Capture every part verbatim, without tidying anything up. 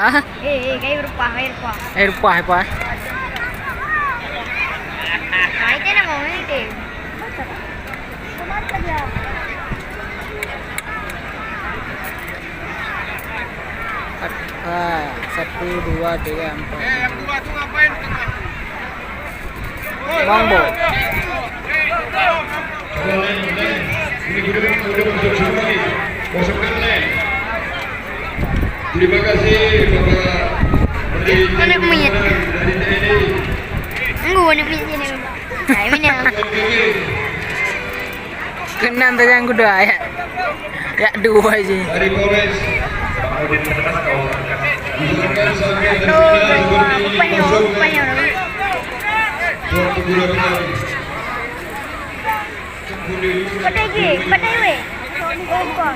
Ah, Eh, eh, kayu rupah, kayu rupah. Eh, rupah, rupah. Nah, itu nama orang itu. Ah, satu, dua, tiga, empat. Eh, yang dua tu ngapain tengah? Mambo. Terima kasih Bapak Menteri. Anak monyet. Dari T N I. Enggak, anak monyet ni. Hai, mana? Keunan tajang kuda, ya. Ya, dua je. Dari Polres. Tuh, dua. Bukannya, bukannya. Pakai je, pakai weh. Oh, bukan.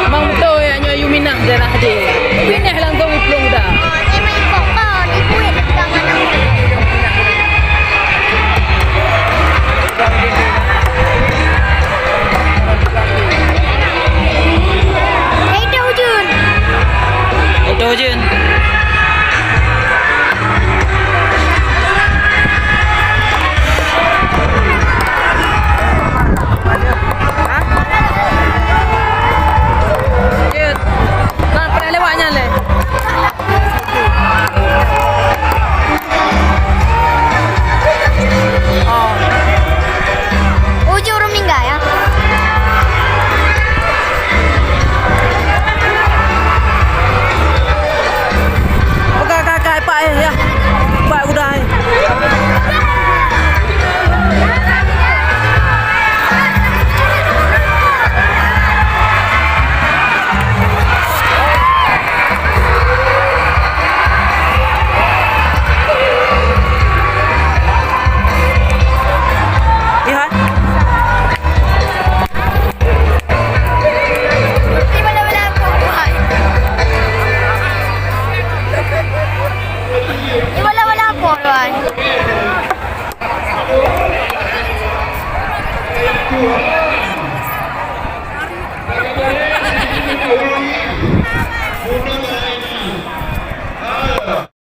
Memang beutôi ya, nyoe yue minah darah jih. Pinah langsung iplueng udah.